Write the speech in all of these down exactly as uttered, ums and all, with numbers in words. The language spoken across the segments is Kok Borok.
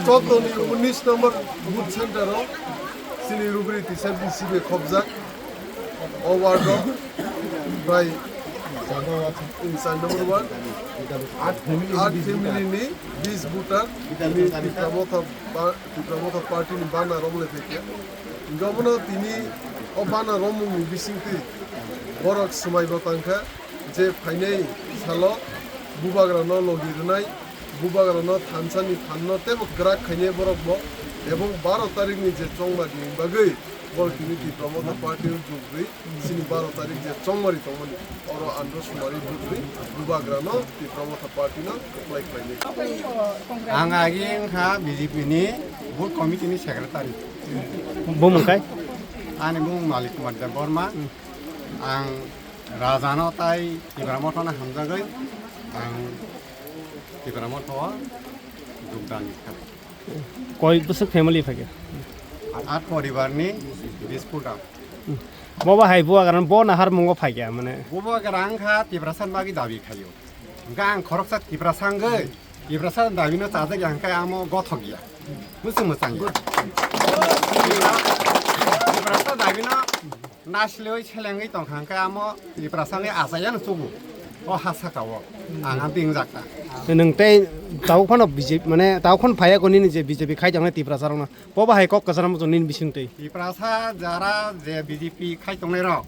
Chotoni unis number booth center o chini rubri tisa B C B khobjak. O ward o prai inside number one, aat family ni bis voter, tini Tipra Motha ba-, Tipra Motha party ni bana romle phaikha. Hingke obono tini o bana romung ni bisingtwi borok swmai bo tangkha je phainai salo bubagra no logi rwnai, bubagra no thansa ni phan no tebo kwrak khainai borok bo, ebong baro tarik ni je chongma ni bagwi borok tini Tipra Motha party o jug rwi. Chini baro tarik je chongmari tongmani, oro andro sumari butwi bubagrano Tipra Motha Party no kwplai khlainai. Ang agi wngkha B J P ni Booth Committee ni Secretary. Bumung kai? Ani bumung Malik Kumar Debbarma. Ang Rajano tai Tipra Motha no hamjagwi ang Tipra Motha o jogdan kha. Koi bwswk family phaikha? At poribar ni bis kuda. Bo ba hai bubagra bo nahar mungo phaikha mane. Bubagra wngkha Tiprasa ni bagwi dabi khaio. Hingkhe ang khoroksa Tiprasa wngwi Tiprasa ni dabi no chajak ya hingkhe amo gothok ya. Bwswk mwchang ya. Tiprasa dabi no Nasiloi selengwi tongkha hwnkhe amo Tiprasani achaiya no chubu. O ha saka o ang amtwi wngjakha. Nwng tei tabuk phano B J P mane tabuk phano phaiya koni ni je B J P khai tongnai Tiprasa rokno. Bo bahai kok kwcharo muchung nini bising twi. Tiprasa jara je B J P khai tongnai rok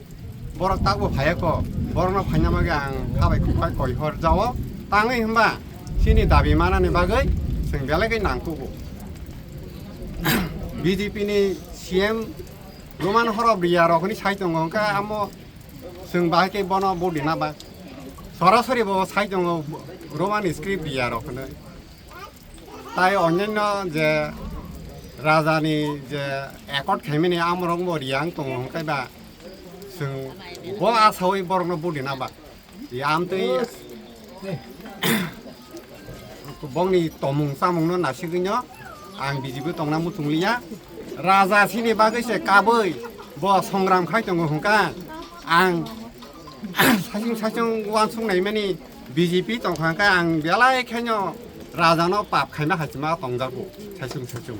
borok tabuk phaiya ko borokno phaina bagwi ang khabai khukbai koi hor jao tangwi hwnba chini dabi manani bagwi chwng belai khe nangkugo. B J P ni C M Roman horop riya rok ni sai tongo hwnkhe amo chwng bahai khe bono budi na ba sorasori bo sai tongo Roman script riya rok hwnwi. Tai onyaino je raja ni je accord khaimani amorok bo riya wng tongo hwnkhe ba chwng bo asawi borok no budi na ba. Yamtwi bongni tomung chamungno nasigwino ang bijigo tongna muchungliya. Raja sini bagwi se kabwi bo songram khai tongo hwnkha ang saichung saichung uansuk naimani B J P tongkha hwnkha ang belai khaino rajano pap khaima hachima tongjago saichung saichung.